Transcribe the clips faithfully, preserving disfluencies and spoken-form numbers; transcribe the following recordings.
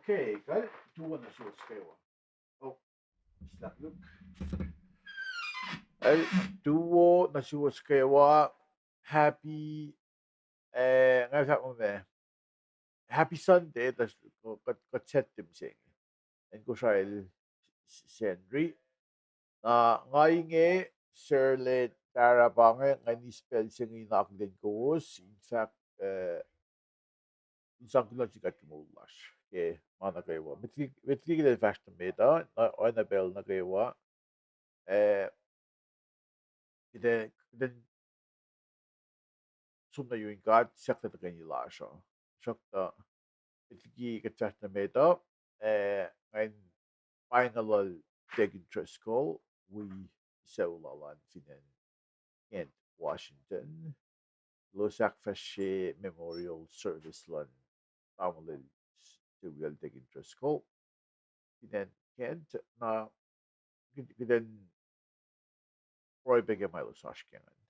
Okay, kal tuwo nuh suwos kwewa. Oh, slap look. Kal tuwo nuh suwos kwewa. Happy, eh, nga fahk muh me. Happy Sunday, tuh kuht, kuht Saturday se inge. Acn Kosrae el Sacnri. Na nga inge, Serlet Tarabang, nga eis pacl se inge in akihlen kowos, in fahk, eh, in sang kuloh nuh sin God ke moul lasr ke ma nuh kwewa. Met liki, met liki kuht in fahsr nuh met uh, na oacna pacl nuh kwewa. Eh, kuht, kuht in som nuh yurin God, siyuck lah tuhkweni lasr uh. Siyuck tuh, met liki kuht fahsr nuh met uh, eh, nga in painguh lal Deacon Driscoll, wi sucu lal an fin acn Kent, Washington. Elos ahkfahsrye memorial service luhn tamuhlwel se wiyacl Deacon Driscoll fin acn Kent, na kuht, kuht in pruhe pac ke ma elos oasr ke ingacn.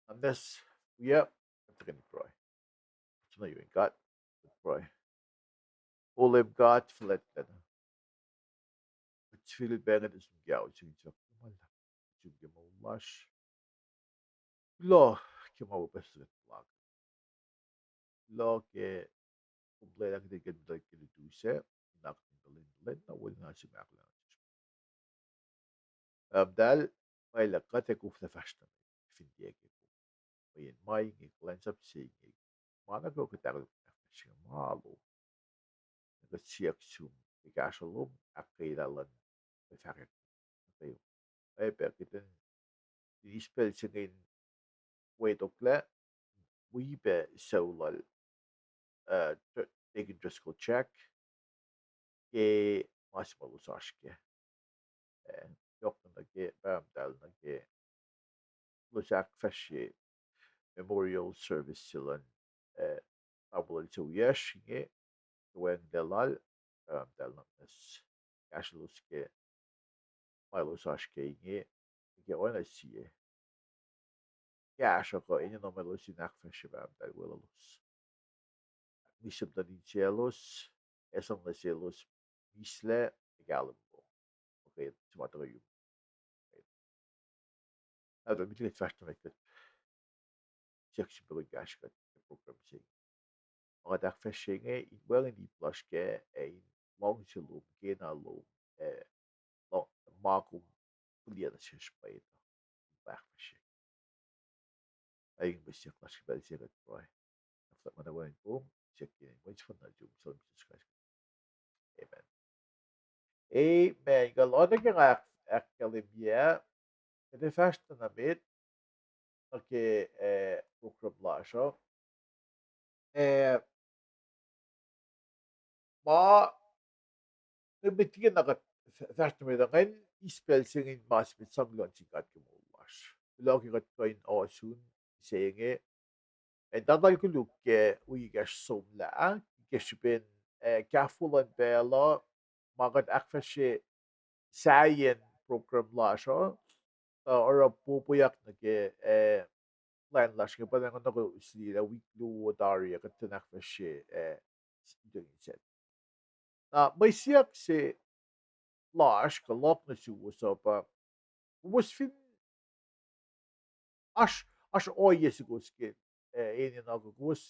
Na muhnahs wiyuc, kuht tuhkweni pruhe. Som nuh yurin God, kuht pruhe. O Leum God fuhlwactlacna, kuht sifilpac ngetacng sum ke ao se inge, siyuck kom ma luhlahp sum ke moul lasr. Kuloh ke ma wo puhs kuht lak. Kuloh ke kom lwelah kuht in kuh in muhtwacta ke lutu sac, in akihlen kuht in lwen na wolacna se ma ahkolah. Pahpah muhtahl, ma elah kuht ac koflah fahsr nuh met fin tiac ke kom. Mweyen ma inge, kuhlwacnsap se inge, ma nuh kwewa kuht ahkolah, ahkfahsrye ma lom. Na kuht siyuck sum ke kahsruh lom, ahkkweyelah luhn, ac fahkwack nuh kwewa. Oacyacpac kuht in, in eis pacl se inge in wetoklac, wi pac sucu lal, uh, Deacon Driscoll Jack, ke ma se ma elos oasr kac. Eh, yohk nuh ke, pahpah muhtahl, nuh ke elos ahkfahsrye memorial service se luhn, eh, tamuhlwel se wiyacsr inge, ke wacngihnlac lal, pahpah muhtahl, na muhnahs kahsrwelos ke ma elos oasr kac inge, ke oacna sie kahsruh kuh enenuh ma elos in ahkfahsrye, pahpah muhtahl, weluhlos. Mihs muhtuhn insiyaclos, esam nuh selos, mihslac ac kahlwem lom. Okay, se ma tuhkuh yurum. Elder, met liki kuht fahsr nuh met, kuht siyuck sum pac kuh in kahsruh kuht ke program se inge. Ma kuht ahkfahsrye inge in wacngihn ip lasr kac, ac in luhngse lom, kena lom, ac ma kom fihliyac nuh sesr mwet uh in ahkfahsrye. Ac in mwe siyuck lasr ke pacl se kuht pruhe. Fahk ma na wacngihn kom, siyuck ke inen mwet sefanna nuhtum, Leum Jisus Kraist. Amen. Amen. Kuh oacna ke nga ahk-, ahkkahlwemye, kuht ac fahsr nuh met nuh ke, eh, program lasr uh. Eh, ma, met liki na kuht fahsr nuh met uh, nga eis pacl se inge in ma se met sang kuloh nuh sin God ke moul lasr. Kuloh ke kuht kuh in ohsun se inge. Ac tahtuhl koluk ke wik ekahsr somlah, ke srihpen, eh, kahfo luhn pacl uh, ma kuht ahkfahsrye sahyacn program lasr uh, uh, oruh popoyak nuh ke, eh, plwacn lasr inge, pa inge nuh ke sili lah wik luo tari ah kuht in ahkfahsrye, eh, s-, s-, Na mwe siyuck se lasr kuh lohk nuh suwos uh pa, kowos fin oasr, oasr ohiyac se kowos ke, eh, enenuh kuh kowos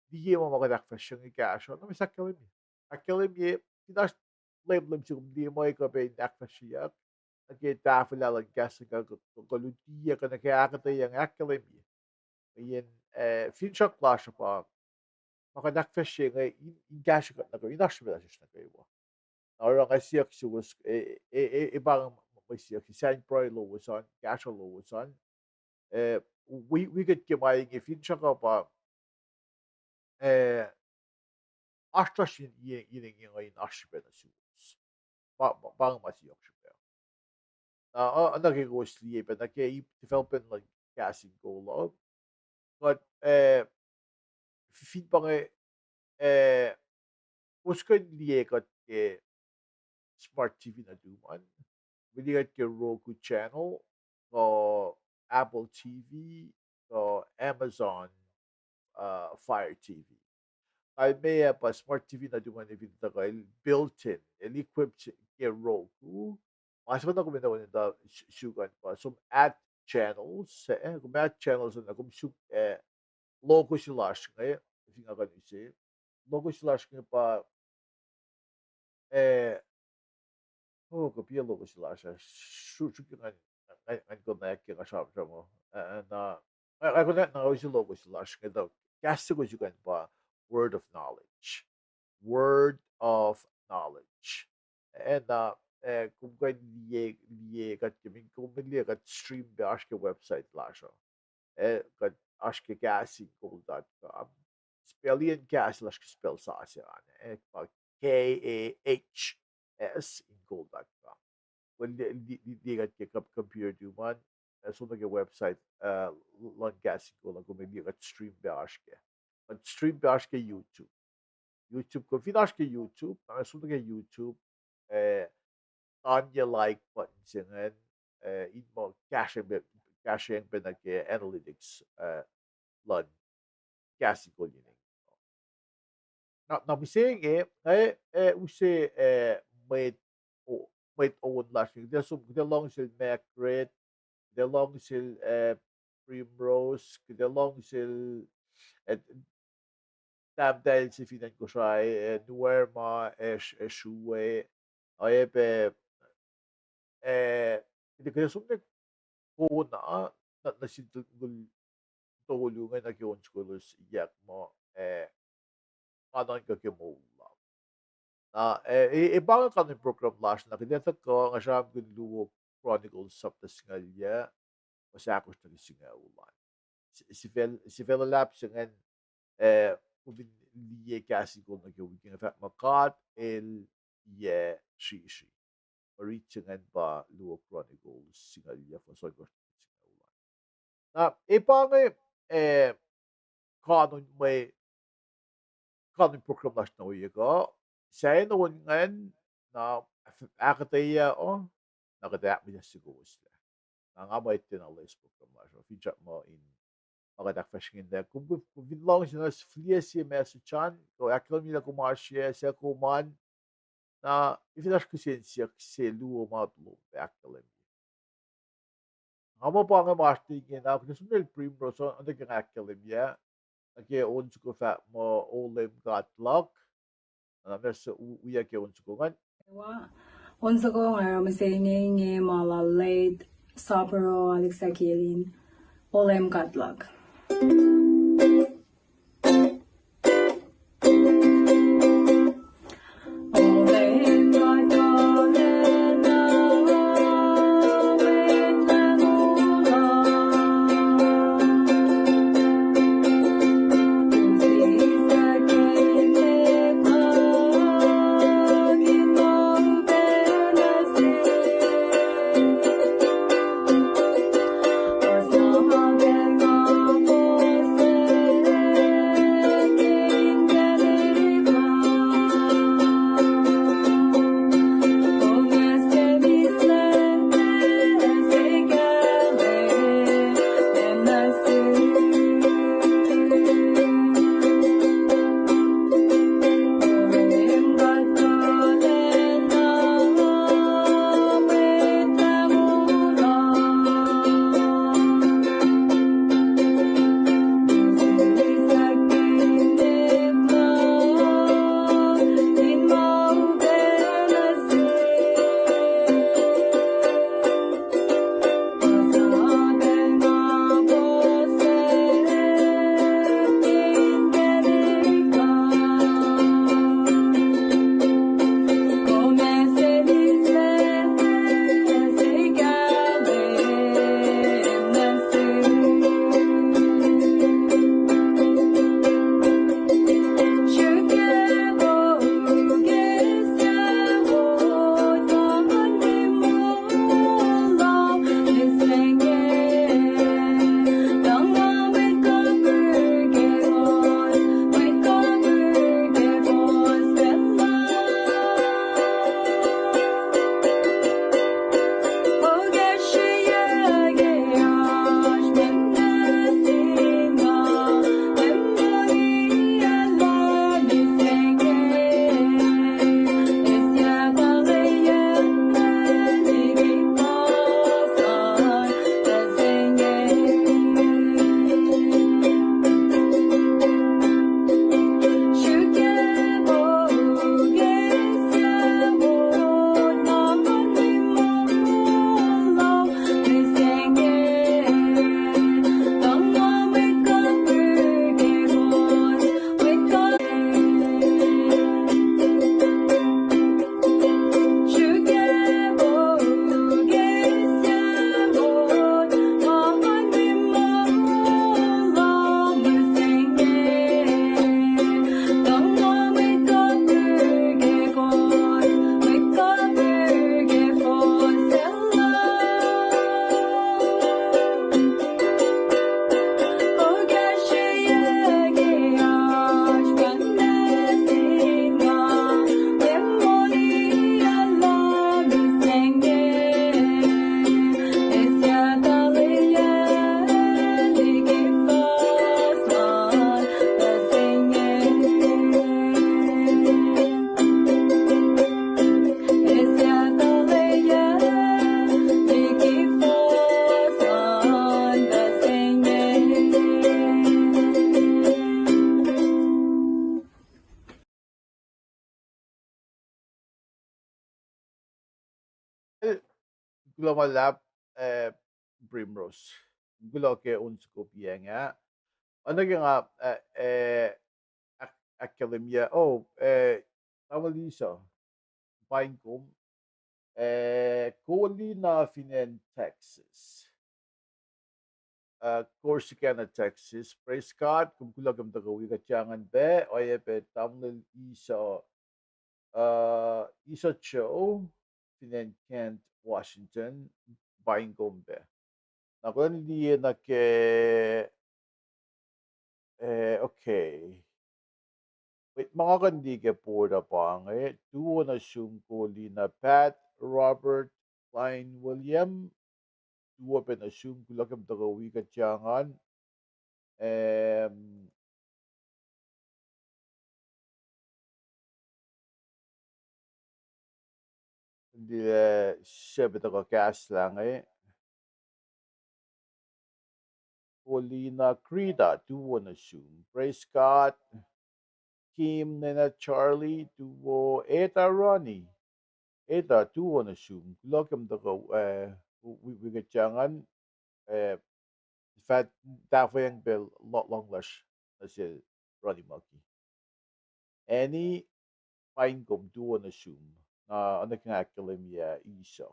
liye ma ma kuht ahkfahsrye inge kahsruh, na mihs ahkkahlwemye. Ahkkahlwemye, fin oasr leum leum se kom liye ma kuh pac in ahkfahsryeyuck nuh ke tahfwelah luhn kahs luhn God kuh, kuh lutiyuck kuh nuh ke ahkuhtweyac inge, ahkkahlwemye. Mweyen, eh, finsrak lasr uh pa ma kuht ahkfahsrye inge in, in kahsruh kuht nuh kwewa, in oasr srihpac nuh sesr nuh kwewa. Na oruh nga siyuck suwos, eh, eh, eh, eh, pa inge mwe siyuck se, sahyacn pruhe lowos an, kahsruh lowos an. Eh, wi, wi kuht ke ma inge, finsrak uh pa, eh, oasr lasr in, in, in, in, in oasr srihpac nuh suwos. Pa, pa, pa inge ma se yohk srihpac. Na, uh, nuh ke kowos liye pac nuh ke ip development luhn Kahs in Kol uh, kuht, eh, fin pa inge, eh, kowos kuh in liye kuht ke smart T V nuhtum an, liye kuht ke Roku channel, kuh Apple T V, kuh Amazon, uh, Fire T V. kalmeyac pa smart T V na tuh ma ne fin tuhkuh el built-in, el equipped ke Roku. Ma se ma na kom in oruh in tuh suk an pa som add channels, eh, kom add channels na kom suk, eh, logo se lasr inge, fin nga kuh in use. Logo se lasr inge pa, eh, oh, kuh pia logo se lasr ah, sru, sru ke ngan, ngan, ngan konwacack ke nga sramsram uh. Eh, na, nga, nga konwacack na use logo se lasr inge tuh kahs se ko suk an pa Word of Knowledge. Word of Knowledge. Eh, na, eh, kom kuh in liye, liye kuht ke min, kom liye kuht stream pac oasr ke website lasr uh. Eh, kuht oasr ke kahs in kol dot com. Spellian kahs lasr ke spell sasuc an, eh, pa K A H S in kol dot com. Kom liye, liye, liye kuht ke com-, computer tuh man, eh, som nuh ke website, eh, luhn Kahs in Kol, kom liye kuht stream pac oasr ke. Kuht stream pac oasr ke YouTube. YouTube, kom fin oasr ke YouTube, na som nuh ke YouTube, eh, tanye like button se ingacn, eh, in muh kahsrweacng pac, kahsrweacng pac nuh ke analytics, eh, luhn Kahs in Kol Union. Na, na mihsenge, eh, eh, use, eh, mwet, o-, mwet on lasr, kuht ac som, kuht ac lohng sel Margaret, kuht ac lohng sel, eh, Primrose, kuht ac lohng sel, eh, tahmtahel se fin acn Kosrae, eh, Nuerma, eh, Sh-, eh, Shrue, oacyacpac, eh, kuht ac, kuht ac som nuh kona, na, nuh sin tol-, tolu inge nuh ke on soko elos yak muh, eh, nga nuhnkuh ke moul lal. Na, eh, eh, eh, pa inge kanon program lasr, na kuht ac tuhkuh, nga sramsramkihn Luo Chronicles sapta singucul yac, fuhs ahkosr nuh ke singucul an. Si-, sifacl, sifacl luhlahp se ingacn, eh, kom fin liye Kahs in Kol nuh ke wik inge, fahk muh God El yac srihsrihk. Mwe rit se ingacn pa Luo Chronicles singucul yac, fuhs ohnkohsr nuh ke singucul an. Na, eh, pa inge, eh, kanon mwe, kanon program lasr na ohiyac kuh, sahyacn on ingacn, na, ahkuhtweyac uh, na kuht ahkmihsye sukowoslac. Na nga mwet tiacna loes program lasr uh, finsrak muh in ma kuht ahkfahsrye inge. Kom, kom fin luhngse na fihliyac sie message an, kuh ahkkahlwemye lah kom oasr yac, suc kom an, na, fin oasr kihsen siyuck se luo ma lom pac ahkkahlwemye. Nga muh pa inge ma oasr inge, na kuht som nuh sel Primrose, oacna ke nga ahkkahlwemye, nuh ke on soko fahk muh O Leum God Luhk. Na ma se u-, uyak ke on soko ingacn. On soko nga oruh mihsenge inge ma lal late Sapro Alexa Kelin, O Leum God Luhk. Eh, kuloh ma luhlahp, eh, Primrose. Kuloh ke on soko piacng ah. Oacna ke nga, eh, eh, ahk-, ahkkahlwemye, oh, eh, tamuhlwel Isa, paing kom, eh, Colina fin acn Texas. Uh, Corsicana, Texas. Praise God. Kom kuloh ke kom tuhkuh wi kuht ingacn pac, oacyacpac tamuhlwel Isa, uh, Isa Joe, fin acn Kent, Washington, paing kom pac. Na kuloh liye nuh ke, eh, okay. Wait, ma nga kuh in liye ke board uh pa inge, tuwo nuh sum Colina, Pat, Robert, Klein, William, tuwo pac nuh sum, kuloh ke kom tuhkuh wi kuht ingacn. Em, Liye sepe tuhkuh kahslah inge. Olina Krita, tuwo nuh sum. Praise God. Kim, Nena, Charlie, tuwo. Eta, Ronnie. Eta, tuwo nuh sum. Kuloh ke kom tuhkuh, eh, wi-, wi-, wi kuht ingacn. Eh, fah tahfweacng pac lo-, lohng lasr nuh sel Ronnie Maki. Annie, paing kom, tuwo nuh sum. Na oacna ke nga ahkkahlwemye Isa.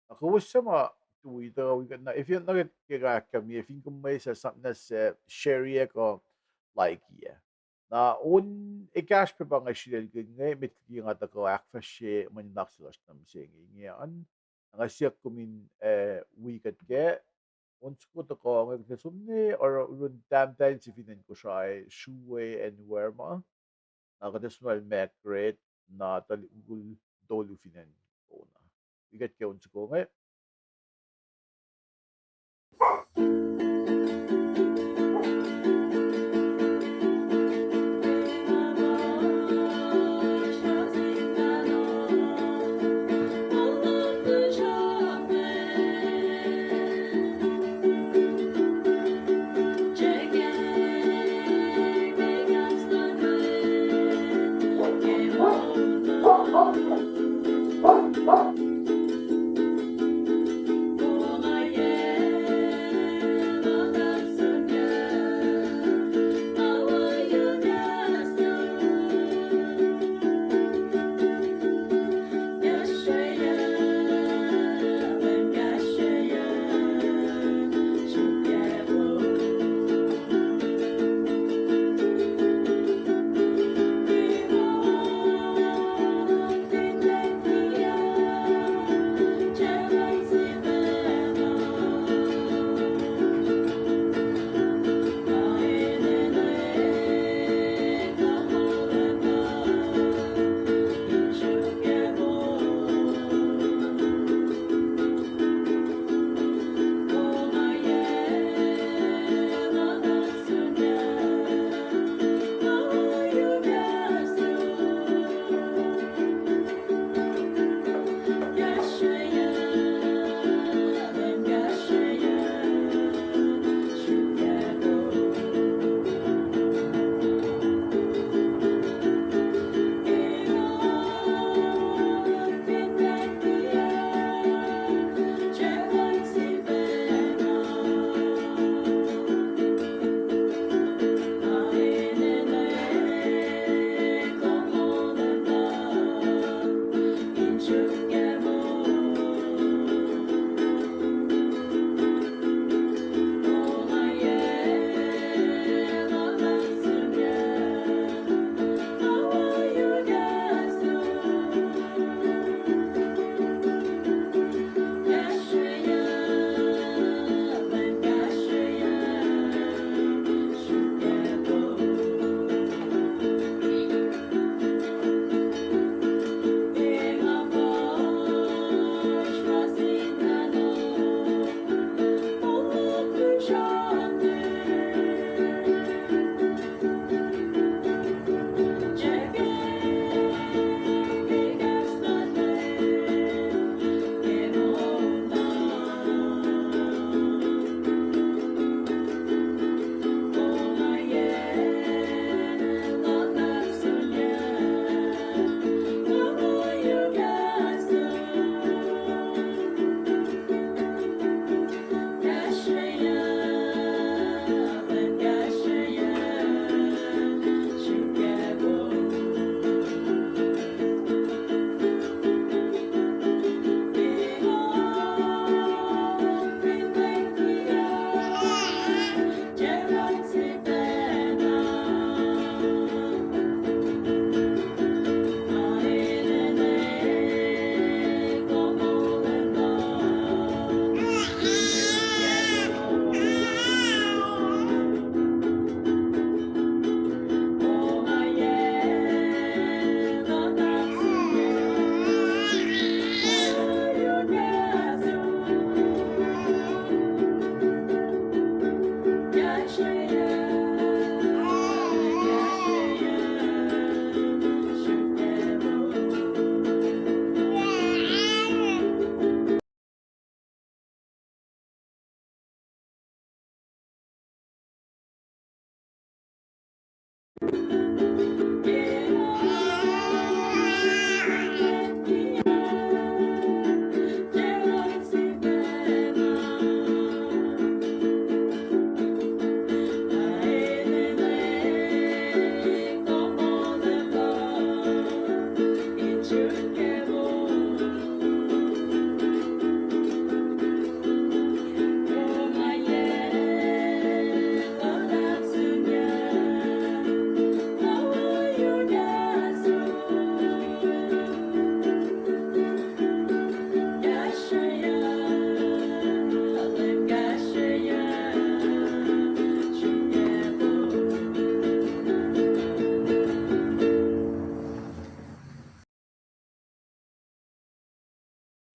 Na kowos suc ma tui tuh wi kuht, na, if you not ke nga ahkkahlwemye, fin kom mwesahs something nuh se, share-ye kuh like-ye. Na on ekahsr pac pa nga srihke inge, met liki nga tuhkuh ahkfahsrye mwe nuhnak se lasr nuh mihsenge inge an. Na nga siyuck kom in, eh, wi kuht kac, on soko tuhkuh inge kuht som ne oruh uron tahmtahel se fin acn Kosrae, sruwe acn Werma, na kuht som lal Margaret, na tuhlihk mukul tolu fin acn Kona. Wi kuht ke on soko inge.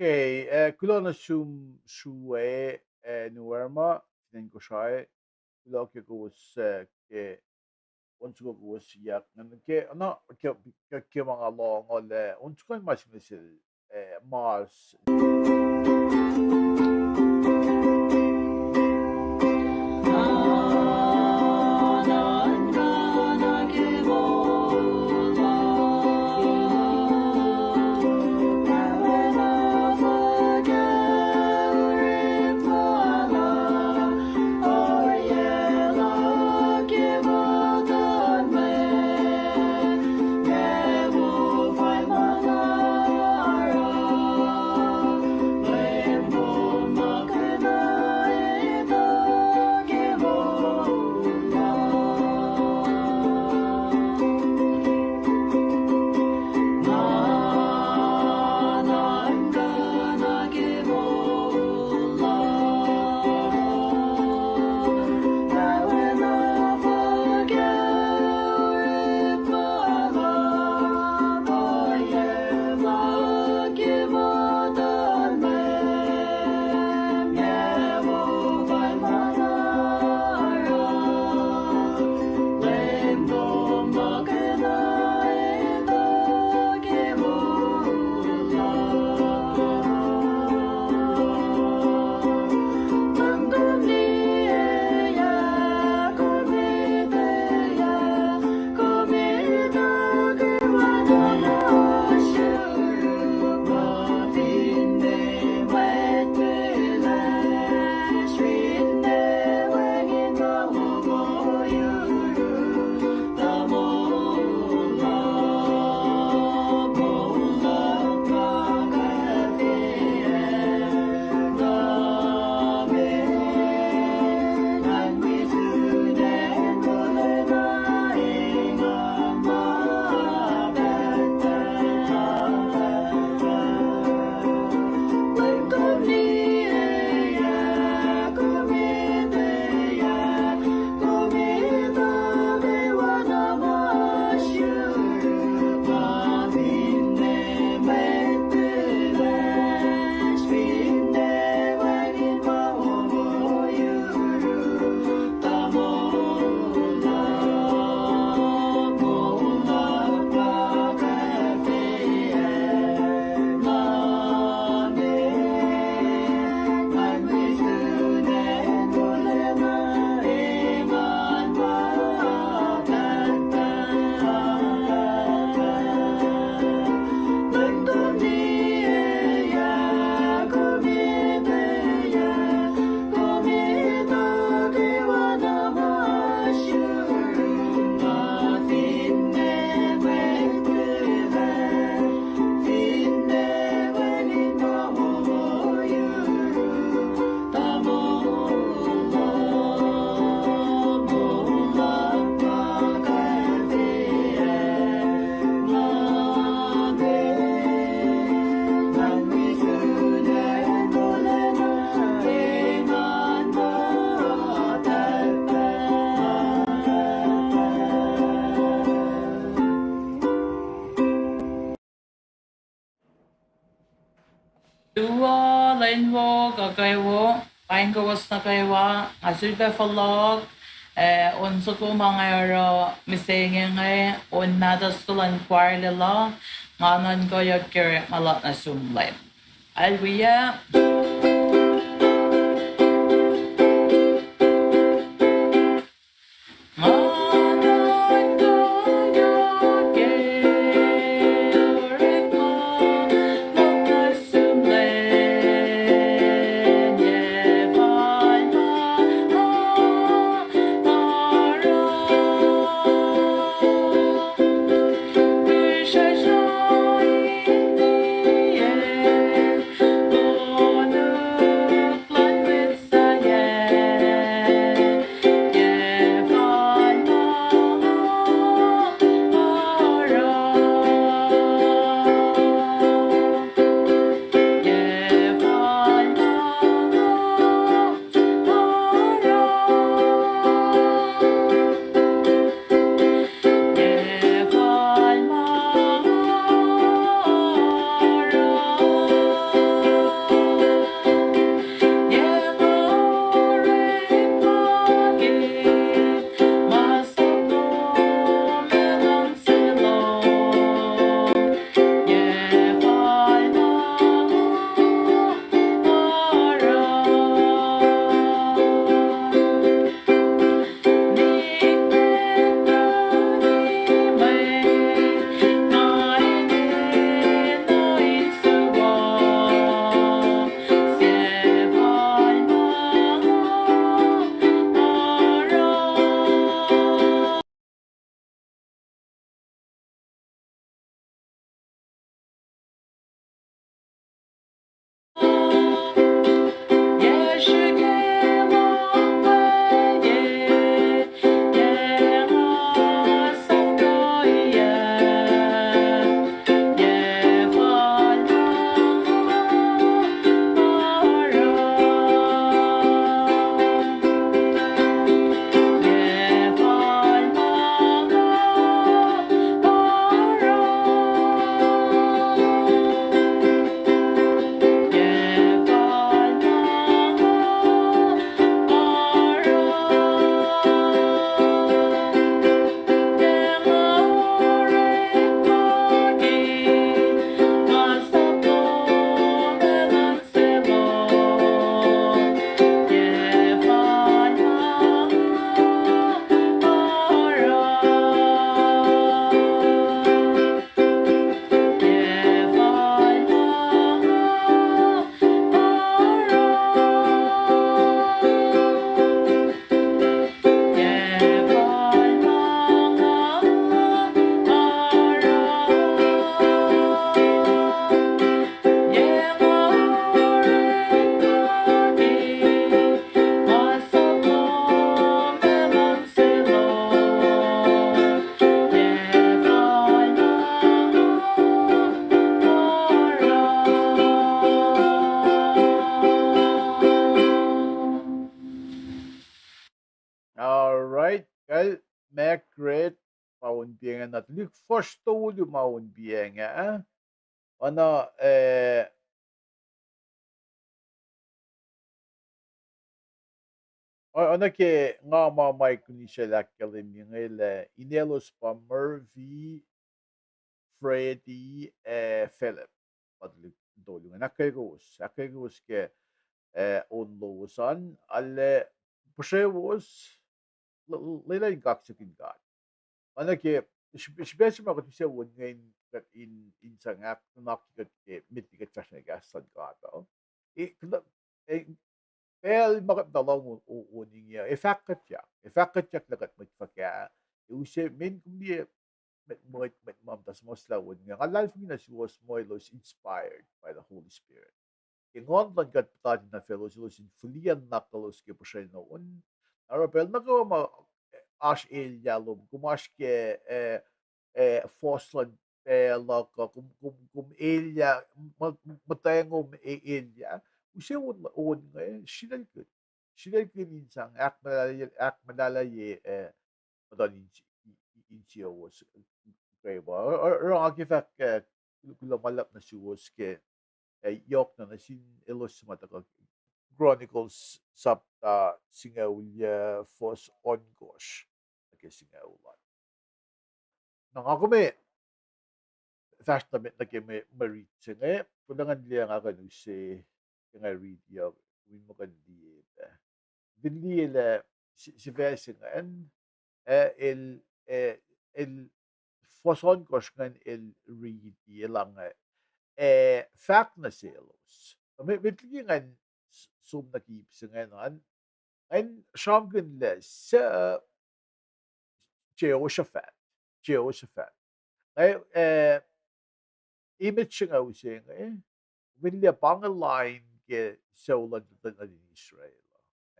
Okay, eh, kuloh nuh sum sruwe, eh, Nuerma, fin acn Kosrae, kuloh ke kowos, eh, ke on soko kowos siyuck ingacn ke, na, ke, ke, ke ma nga lohng uh lah on soko ma sihmlac sel, eh, mas Tuwo lwen wo kuh kwewa, paing kowos nuh kwewa, nga sulpac fohlohk, eh, on soko ma nga oruh mihsenge inge, on nahtuhskuh luhn choir lal uh, nga nuhnkuhyuck ke orekma luhk nuh sum Leum. Hallelujah. Na tuhlihk fuhsr tolu ma on piacng ah, oacna, eh, oacna ke nga ma Micronesia el ahkkahlwemye inge lah inelos pa Murphy, Freddy, ac Philip. Pa tuhlihk tolu ingacn ahkkweye kowos, ahkkweye kowos ke, eh, on lowos an, arlac puhsrewos, lwelah in kaksakihn God. Oacna ke, srihpac se ma kuht use on inge in, in sang ahknuhnakye kuht ke met liki kuht fahsr nuh ke kahs luhn God uh, pacl ma kuht muhta lohng on inge uh, ac fahkkuhtyak, ac fahkkuhtyak lah kuht mwet fuhkah, ac use men kom liye, mwet, mwet ma muhta suhmuhslah on inge. Nga luhlahlfongi nuh suwos muh elos inspired by the Holy Spirit. Ke Nguhn luhn God puhtati nuh faclos, elos in fihliyac nuhnak lalos ke puhsren on. Na oruh pacl nuh kwewa ma oasr elyah lom, kom oasr ke, eh, eh, fohs luhn pacl uh, kom, kom, kom elyah, muhtwacngom elyah, use on, on inge, srihkakihn, srihkakihn in sang ahkmuhlahlaye, eh, muhtuhn insiowos kwewa. Oruh nga ke fahk, eh, kuloh ma luhlahp nuh suwos ke, eh, yohk na nuh sin elos suc ma tuhkuh Chronicles sapta singucul yac, fuhs ohnkohsr nuh ke singucul an. Na nga kom ac fahsr nuh met nuh ke mwe rit se inge, kuloh ngan liye nga kuh in use ke nga riti uh, in muh kuh in liye pac. Fin liye lah sifac se ingacn, eh, el, eh, el, fuhs ohnkohsr ingacn el riti, el ange, eh, fahk nuh selos. Met liki ngan som nuh ke ip se ingacn an, ngan sramsramkihn lah suc Jehoshaphat, Jehoshaphat. Nga, eh, image se nga use inge, kom liye pa inge lain ke sucu luhn tuhlihk nuhtin Israel.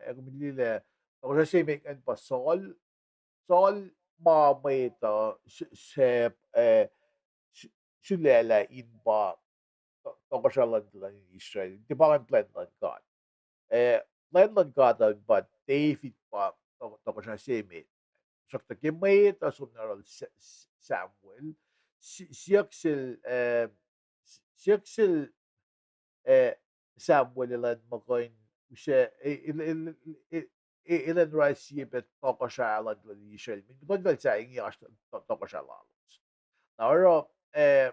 Eh, kom liye lah tohkohsrah se met ingacn pa Saul, Saul ma mwet uh, s-, sahp, eh, s-, sulaclah in pa to-, tohkohsrah luhn, luhn Israel. Tiac pa ingacn plwacn luhn God. Eh, plwacn luhn God uh pa David pa to-, tohkohsrah se met. Tuhsruhktuh ke mwet uh som nuh yohrohl Sa-, S-, Samuel, si-, siyuck sel, eh, si-, siyuck sel, eh, Samuel elan muh kuh in use, eh, el, el, el, elan oruh sie pac tohkohsrah luhn, luhn Israel. Min kuhtuhn pacl sahyac inge oasr to-, tohkohsrah lalos. Na oruh, eh,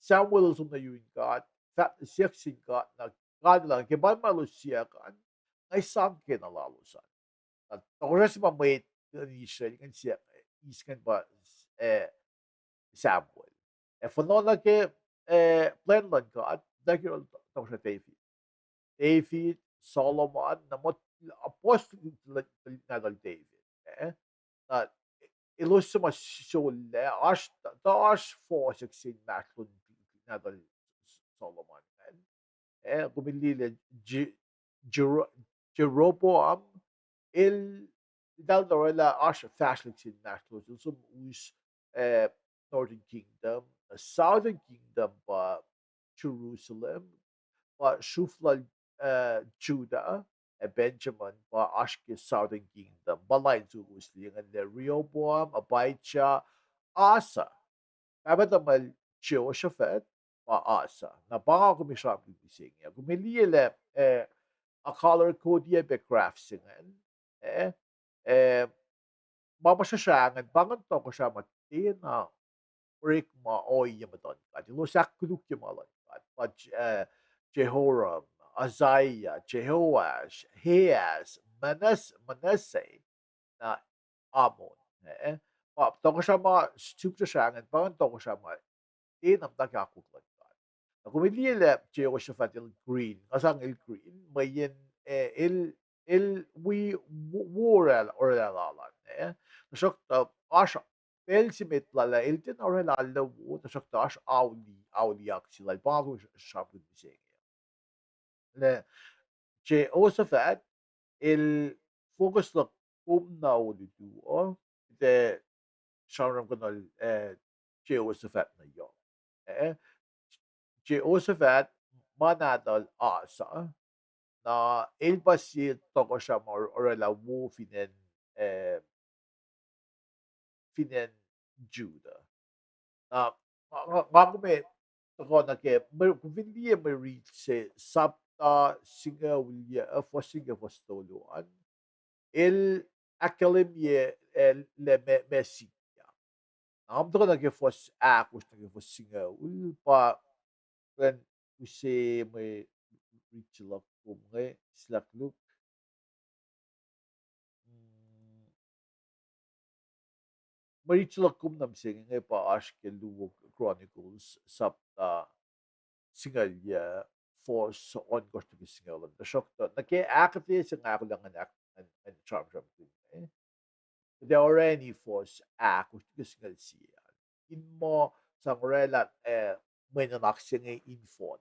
Samuel el som nuh yurin God, fahk siyuck sin God, na God el, ke pa ma elos siyuck an, nga sang kena lalos an. Na tohkohsrah se ma mwet luhn Israel ingacn siyuck, eis ingacn pa, eh, Samuel. Ac fohnohna ke, eh, plwacn luhn God, na ke yohrohl tohkohsrah David. David, Solomon, na muh apostle nahtuhl David. Eh? Na elos suc ma sollah, oasr, tuh oasr fohsack se inmahsrlon nahtuhl Solomon ingacn. Eh, kom liye lah Je-, Jero-, Jeroboam, el, eltahl tuh orwaclah oasr fahsrelihk se inmahsrlon, el som us, eh, Northern Kingdom, Southern Kingdom pa Jerusalem, pa sruf lal, eh, Judah ac Benjamin pa oasr ke Southern Kingdom, pa lain suwos liye ingacn lah Rehoboam, Abijah, Asa. Pahpah tuhmwacl Jehoshaphat pa Asa. Na pa nga kom ac sramsramkihn mihsenge. Kom ac liye lah, eh, a color code-ye pac graph se ingacn. Eh, eh, ma, ma srusra ingacn, pa ingacn tohkohsrah ma tiacna orekma ohiyac muhtuhn God. Elos ahkkolukye ma luhn God. Pa, eh, Jehoram, Uzziah, Jehoash, Ahaz, Manas-, Manasseh, na Amon. Eh, pa tohkohsrah ma suk srusra ingacn, pa ingacn tohkohsrah ma tiacna muhta ke akwuck luhn God. Na kom liye lah Jehoshaphat el green, nga sang el green, mweyen, eh, el, el wi wo-, wo orwaclah lal an, eh. Tuhsruhktuh oasr pacl se met lal ah, el tiacna orwaclah lal wo, tuhsruhktuh oasr auli, auliyak se lal, pa nga kom sramsramkihn mihsenge. Lah Jehoshaphat el focus luhk kom na olutu uh, kuht ac sramsramkihn, eh, Jehoshaphat nuh yohk. Eh, Jehoshaphat ma nahtuhl Asa, na el pa sie tohkohsrah ma orwaclah wo fin acn, eh, fin acn Judah. Na, nga, nga, nga kom tuhkuh nuh ke, mwe, kom fin liye mwe rit se, sapta singucul yac, uh, fuhs singucul yac, fuhs tolu an, el ahkkahlwemye, eh, lah meac, meac sikyak. Na, nga tuhkuh nuh ke fuhs ahkosr nuh ke fuhs singucul, pa kuh in use mwe rit se luhk kom inge, sulakluk. Mm, mwe rit se luhk kom nuh mihsenge inge pa oasr ke Luo Chronicles, sapta singucul yac, fuhs ohnkohsr nuh ke singucul an. Tuhsruhktuh nuh ke ahkuhtweyac se nga ahkolah ngan ahk-, ngan, ngan sramsramkihn inge, kuht ac orani fuhs ahkosr nuh ke singucul sie an, in muh sang oraclah, eh, mwe nuhnak se inge in fohn.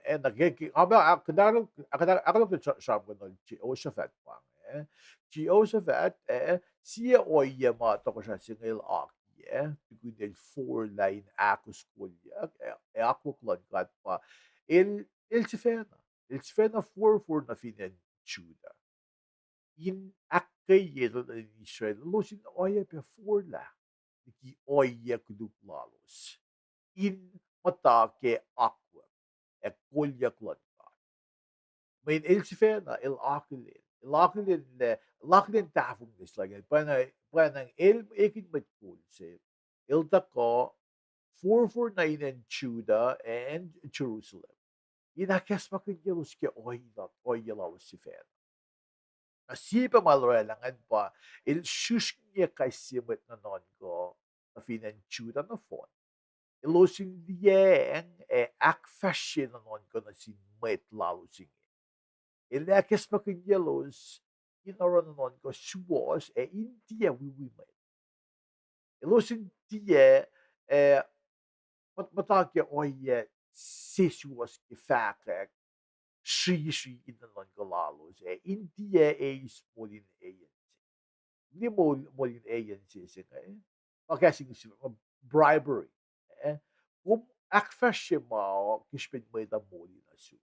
Eh, na ke, ke, nga, nga, kuht ahkolah, kuht ahkolah sramsramkihn Jehoshaphat pa inge. Jehoshaphat, eh, sie ohiyac ma tohkohsrah se inge el akiyac, tukun el forlah in ahkos kolyuck, eh, ac akwuck luhn God pa el, el sifacna, el sifacna forfor nuh fin acn Judah in ahkkweye tuhlihk nuhtin Israel elos in oacyacpac forlah liki ohiyac koluk lalos in muhta ke akwuck ac kolyuck luhn God. Mweyen el sifacna, el akihlen, el akihlen lah, el akihlen tahfonglac se lal ingacn. Pwacnwacng, pwacnwacng el ekihn mwet kol se, el tuhkuh forfor nuh in acn Judah ac acn Jerusalem in ahkacsmakihnyelos ke ohiyac, ohiyac lalos sifacna. Na sie pac ma el oraclah ingacn pa, el srihsrngiyac kais sie mwet nuhnuhnkuh nuh fin acn Judah nohfohn, elos in liyacacng ac ahkfahsrye nuhnuhnkuh nuh sin mwet lalos inge. El ahkacsmakihnyelos in oruh nuhnuhnkuh suwohs ac in tiac wiwi mwet. Elos in tiac, eh, muhta ke ohiyac sesuwohs ke fahkwack srihsrihk in nuhnuhnkuh lalos, ac in tiac eis moul in eyan se. Liye moul, moul in eyan se se inge, pa kahs English, bribery. Eh, kom ahkfahsrye ma ke srihpen mwet uh moli nuh sum.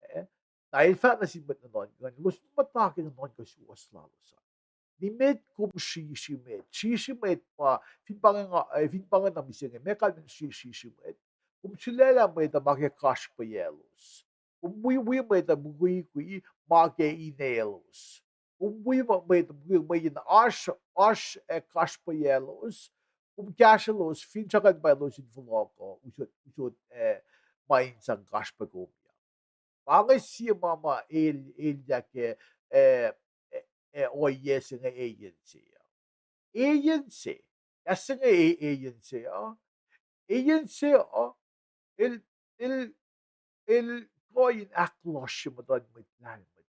Eh, na el fahk nuh sin mwet nuhnuhnkuh, elos muhta ke nuhnuhnkuh suwohs lalos an. Nimet kom srihsrihk met, srihsrihk met pa, fin pa inge, eh, fin pa inge na mihsenge, meac kalmen srihsrihk met? Kom sulaclah mwet uh ma ke kasrpweyaclos. Kom wiwi mwet uh mukwikwi ma ke inelos. Kom wi mwet uh mukwikwi mweyen oasr, oasr, eh, kasrpweyaclos. Kom kahsrwelos, finsrak an pa elos in fohlohk uh, usot, usot, eh, ma in sang kasrpwe kom. Pa inge sie ma ma el, elyah ke, eh, eh, eh, ohiyac se inge eyan se uh. Eyan se. Kahs se inge e-, eyan se uh. Eyan se uh. El, el, el kuh in ahklohsrye muhtuhn mwet lahlmwetmwet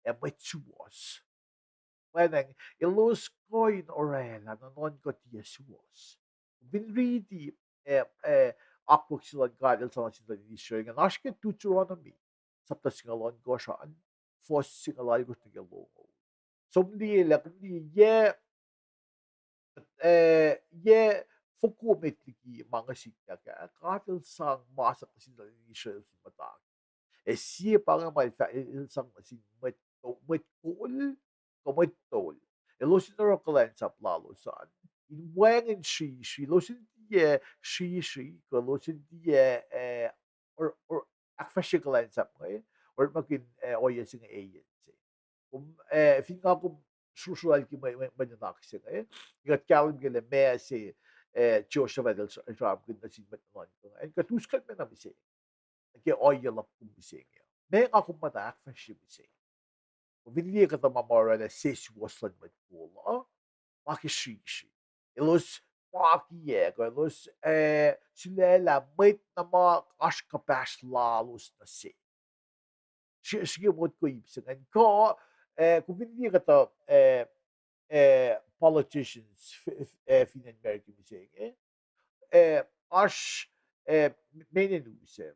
ac mwet suwohs. Pwacnwacng elos kuh in oraclah nuhnuhnkuh tiac suwohs. Fin riti, eh, eh, akwuck se luhn God el sang nuh sin tuhlihk nuhtin Israel ingacn, oasr ke Deuteronomy, sapta singucul ohnkohsr an, fuhs singucul alkosr nuh ke longoul. Som liye lah, kom liye, eh, yac foko met liki ma inge sikyak ah, God el sang masap nuh sin tuhlihk nuhtin Israel in muhta. Ac sie pa inge ma el fah-, el sang nuh sin mwet, mwet kol, kuh mwet tol. Elos in oruh kuhlwacnsap lalos an in wacngihn srihsrihk, elos in tiac srihsrihk, kuh elos in tiac, eh, or, or, ahkfahsrye kuhlwacnsap inge, orekmakihn, eh, ohiyac se inge eyan se. Kom, eh, fin nga kom sruhsruhlki mwe, mwe, mwe nuhnak se inge, kuht kahlwem ke lah meac se, eh, Jehoshaphat el sramsramkihn nuh sin mwet nuhnuhnkuh inge, kuht us kuht me na mihsenge. Ke ohiyac luhk kom mihsenge, meac nga kom muhta ahkfahsrye mihsenge? Kom fin liye kuhtuh ma ma oraclah sesuwohs luhn mwet kol uh, ma ke srihsrihk. Elos pakiyac, kuh elos, eh, sulaclah mwet na ma oasr kuhpahsr lalos nuh se. Srihke, srihke motko ip se ingacn kuh, eh, kom fin liye kuhtuh, eh, eh, politicians, f-, f-, eh, fin acn America mihsenge, eh, oasr, eh, meac na use,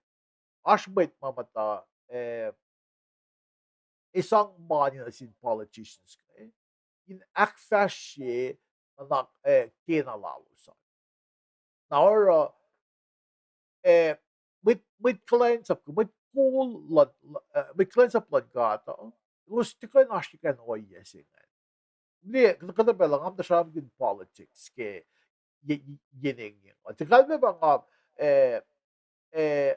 oasr mwet ma muhta, eh, esang mani nuh sin politicians inge in ahkfahsrye nuhnak, eh, kena lalos an. Na oruh, eh, mwet, mwet kuhlwacnsap, mwet kol luhn, eh, mwet kuhlwacnsap luhn God uh, elos tiac kuh in oasr ke kain ohiyac se ingacn. Liye, kuhtuh pacl uh nga muhta sramsramkihn politics ke ye, ye, yen engyeng. Tuh kalmac pa nga, eh, eh,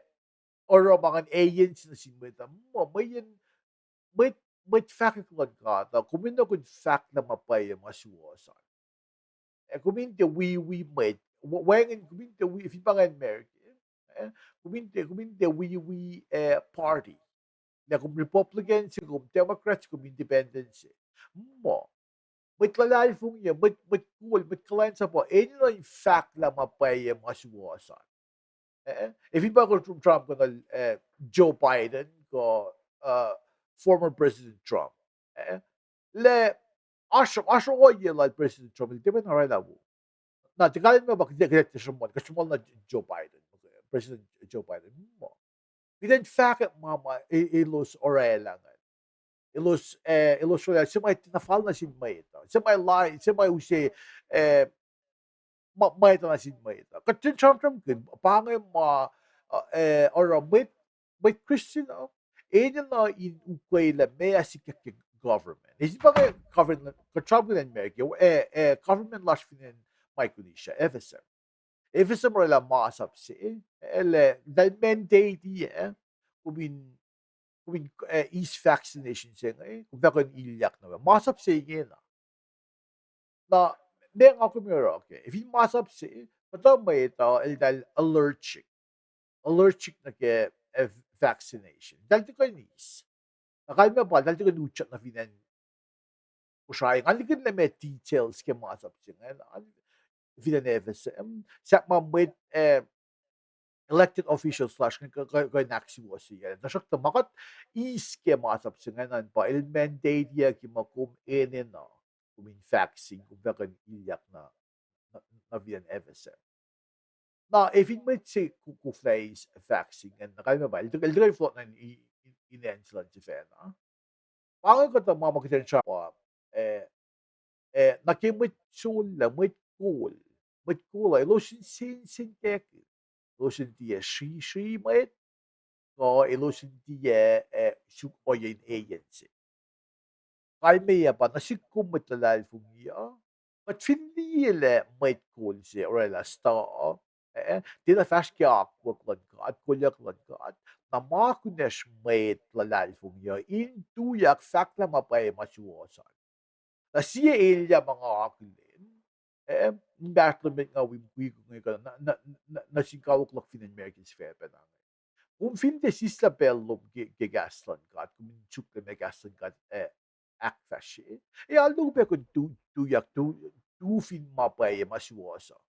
oruh ma ngan eyen se nuh sin mwet uh, muh, mweyen, mwet, mwet fahkwack luhn God uh, kom enenuh in fahk lah ma pwacye ma suwohs an. Eh, kom in tiac wi, wi mwet, wa-, wacngihn kom in tiac wi, fin pa ngan America, eh, kom in tiac, kom in tiac wi, wi, eh, party. Lah kom Republican se, kom Democrat se, kom Independent se. Muh, mwet luhlahlfongi uh, mwet, mwet kol, mwet kuhlwacnsap uh, enenuh in fahk lah ma pwacye ma suwohs an. Eh, eh, fin pa kom Trump kuh nuh, eh, Joe Biden kuh, uh, former President Trump. Eh, lah oasr, oasr ohiyac lal President Trump el tiac pacna oraclah wo. Na, tuh kalmac pa kuht, kuht sruhmuhn, kuht sruhmuhn na Joe Biden, President Joe Biden. Muh, kuht in fahkwack ma, ma, e-, elos oraclah ingacn. Elos, eh, elos oraclah, se ma tiacna fal nuh sin mwet uh. Se ma la, se ma use, eh, ma, mwet uh nuh sin mwet uh. Kuht in sramsramkihn, pa inge ma, uh, eh, oruh mwet, mwet Christian uh, enenuh in ukwe lah meac sikyak ke government. Eis pa inge government, kuht sramsramkihn America, eh, eh, government lasr fin acn Micronesia, FSM. FSM oraclah masap se, eh, lah, lah mandate-i, eh, kom in, kom in, eh, eis vaccination se inge, kom fah kuh in ilyak nuh we. Masap se ingena. Na, meac nga kom oruh ke, fin masap se, muhta mwet uh eltahl allergic. Allergic nuh ke, eh, vaccination. Eltahl tuhkuh in eis. Na kalmac pa, eltahl tuhkuh in utyak nuh fin acn Kosrae. Nga likin lah meac details ke masap se ingacn, fin acn FSM, sahp ma mwet, eh, elected officials lasr inge kuh, kuh, kuh in ahksuwohsyeyucklac. Tuhsruhktuh ma kuht eis ke masap se ingacn an pa el mandate-iyuck ke ma kom enenuh, kom in vaccine, kom fah kuh in ilyak nuh, nuh, nuh fin acn FSM. Na, eh, fin mwet se ko-, koflah eis vaccine ingacn, na kalmac pa, el tuh, el tuhkuh in fohlohk nuh in, in, in acn se luhn sifacna. Pa inge kuhtuh ma ma kuht in sramsram, eh, eh, nuh ke mwet sollah, mwet kol, mwet kol uh, elos in sensenkackihn, elos in tiac srisri mwet, kuh elos in tiac, eh, suk ohiyac in eyen se. Kalmeyac pa nuh sihk kom mwet luhlahlfongi uh, kuht fin liye lah mwet kol se oraclah stuh, eh, tiacna fahsr ke akwuck luhn God, kolyuck luhn God, na ma kunacsr mwet luhlahlfongi uh in tuyak fahk lah ma pwacye ma suwohs an. Na sie elyah ma nga akihlen, eh, inmahsrlon met nga wi mukwikwi inge kuh nuh, nuh, nuh, nuh sin kawuck luhk fin acn America sifacna pacna inge. Kom fin tiac sislah pacl lom ke, ke kahs luhn God, kom in suk lah meac kahs luhn God, eh, ahkfahsrye, eh, arlac pac kom tu-, tuyak tu-, tu fin ma pwacye ma suwohs uh.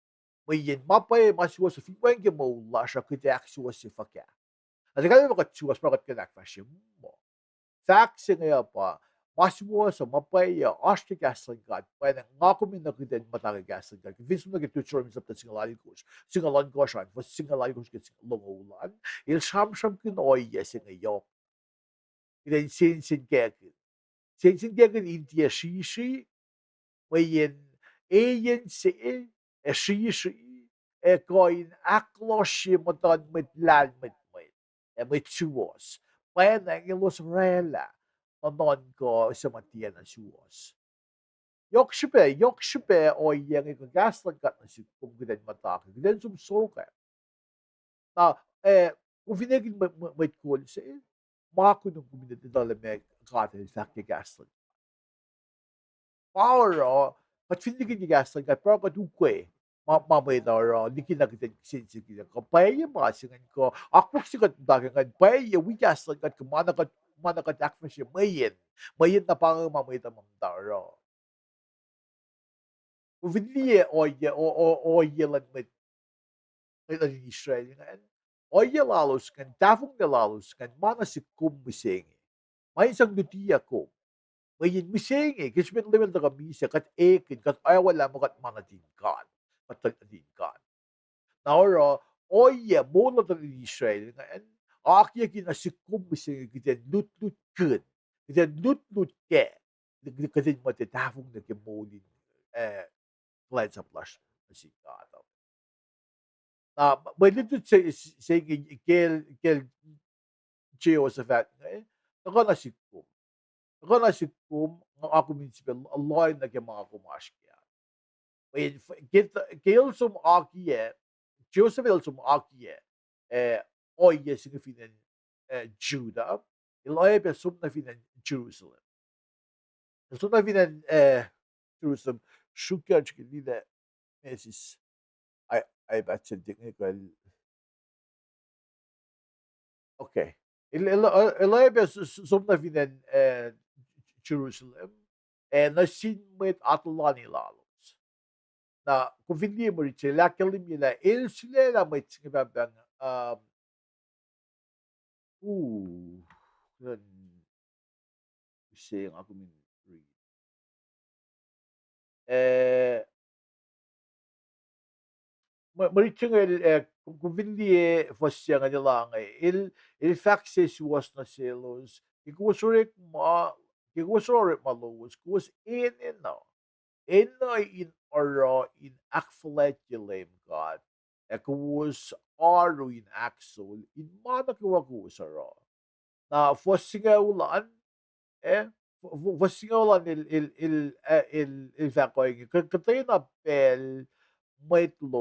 Mweyen ma pwacye ma suwohs uh fin wacngihn ke moul lasr uh, kuht ac ahksuwohsye fuhkah? Na tiac kalmac pa kuht suwohs pa kuht kuh in ahkfahsrye muh. Fahk se inge uh pa, ma suwohs uh, ma pwacye uh, oasr ke kahs luhn God, pwacnwacng nga kom enenuh kuht in muhta ke kahs luhn God. Fin som nuh ke Deuteronomy sapta singucul alkosr, singucul ohnkohsr an, fuhs singucul alkosr ke singucul longoul an, el sramsramkihn ohiyac se inge yohk. Kuht in sensenkackihn. Sensenkackihn in tiac srisri, mweyen eyen se, ac srisri, ac kuh in ahklohsrye muhtuhn mwet lahlmwetmwet, ac mwet suwohs. Pwacnwacng elos oraclah nuhnuhnkuh suc ma tiacna suwohs. Yohk srihpac, yohk srihpac ohiyac inge kuh kahs luhn God nuh sihk kom kuht in muhta ke, kuht in som sokwack. Na, eh, kom fin ekihn mwe-, mwe-, mwet kol se, ma kunum kom in etuh lah meac God el fahk ke kahs luhn God. Pa oruh, kuht fin likin ke kahs luhn God, pa oruh kuht ukwe ma, ma mwet uh oruh, likina kuht in sensenkackihn kuh pwacye ma se ingacn kuh, akwuck se kuht muhta ke ingacn pwacye wi kahs luhn God kuh ma na kuht, ma na kuht ahkfahsrye mweyen, mweyen na pa inge ma mwet uh ma muhta oruh. Kom fin liye ohiyac, o-, o-, ohiyac luhn mwet, mwet luhn Israel ingacn, ohiyac lalos ingacn, tahfonglac lalos ingacn, ma nuh sihk kom mihsenge. Ma in sang lutiyuc kom. Mweyen mihsenge, ke srihpen Leum el tuhkuh misac, kuht ekihn, kuht oacwalah muh kuht ma nuhtin God. Kuht nuhtin God. Na oruh, ohiyac moul luhn Israel ingacn, akiyucki nuh sihk kom mihsenge kuht in lutlutkihn, kuht in lutlut kac, kuht in muhta tahfonglac ke moul in, eh, kuhlwacnsap lasr nuh sin God uh. Na mwe lutlut se, se inge kacl, kacl Jehoshaphat inge, tuhkuh nuh sihk kom. Kuh na sihk kom, nga kom in sifil lohacng nuh ke ma kom oasr kac. Mweyen f-, ke, ke el som akiyac, Joseph el som akiyac, eh, ohiyac se inge fin acn, eh, Judah, el oacyacpac som nuh fin acn Jerusalem. El som nuh fin acn, eh, Jerusalem, sruokyac srihke liye, Mrs. Ai, ai, pa sel tek nge kal. Okay. El, el, el, el oacyacpac s-, s-, som nuh fin acn, eh, Jerusalem, eh, nuh sin mwet atuhlani lalos. Na, kom fin liye mwe rit se, el ahkkahlwemye lah el sulaclah mwet se inge pahngpahng, um, u, kuh in, use nga kom in rit. Eh, mwe, mwe rit se inge el, eh, kom, kom fin liye fuhs se inge, el, el fahk sesuwohs nuh selos, ke kowos orekma, ke kowos orekma lowos, kowos enenuh, enenuh in oruh in ahkfuhlwactye Leum God, ac kowos oaru in ahkos in ma nuh kwewa kowos oruh. Na fuhs singucul an, eh, fu-, fu-, fuhs singucul an el, el, el, eh, el, el fahk ohinge, kuh-, kuhtwena pacl mwet lo